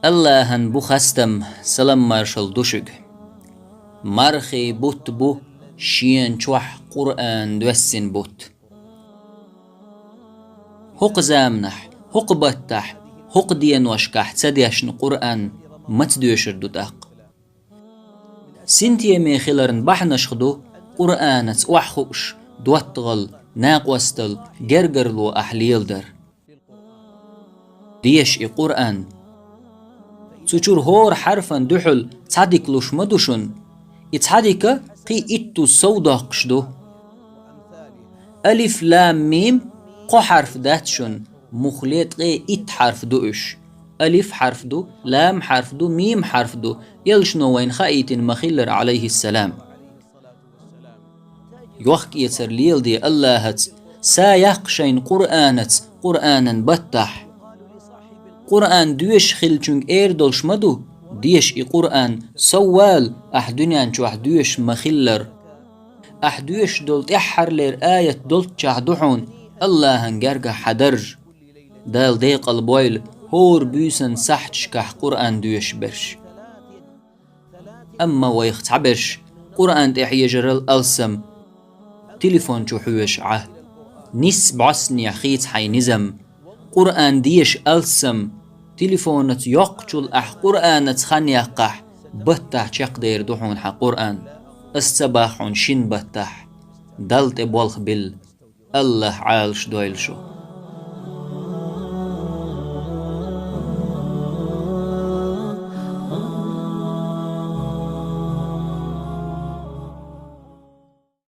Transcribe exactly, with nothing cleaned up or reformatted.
Аллахьан бу хастам, салам-маршалла ду шуьга. Мархий бутт бу шена чохь Къуръан доьссина бутт. ХӀокху заманахь, хӀокху баттахь, хӀокху деношкахь ца дешна Къуръан маца доьшур ду тӀаккха? Синтеме хиларна бахьанашха ду Къуръанаца охьахууш, доттагӀалла, накъосталла, гергарло ахь леладар. Деша и Къуръан. Цу чуьра хӀора хьарфан дуьхьал цхьа дика луш ма ду шуна. И цхьа дика кхин иттуза сов доккхуш ду. Алиф, лам, мим кхо хьарф дац шуна, муххале ткъе итт хьарф ду уьш. Алиф хьарф ду, лам хьарф ду, мим хьарф ду, элчано вайна хаийтина ма-хиллара, Ӏалайхиссалам. Йохк-эцар леладе Аллахьаца, са яккха шайна Къуръанаца, Къуръанан баттахь. Къуръан доьшуш хиллачуьнга эр долуш ма ду, деша и Къуръан, сов вала, ахь дуьнен чохь доьшуш ма-хиллара. Ахь доьшуш долу тӀаьххьарлера аят долччохь ду хьуна Аллахьан гергахь хьан дарж. Дала декъал бойла хӀора буьйсан сахьташкахь Къуръан доьшуш берш. Амма вайх цхьаберш Къуръан тӀе хьежарал алссам, телефон чу хьоьжуш Ӏа. Нисса бӀостанехьа хийца хьайн низам. Къуръан деша алссам, телефонаца йоккхачул ахь Къуръанаца хан яккхахь, баттахь чекхдер ду хьуна хьан Къуръан. Ас ца боху хьуна шина баттахь. Далла тӀе болх билла. Аллахь Ӏалаш дойла шу.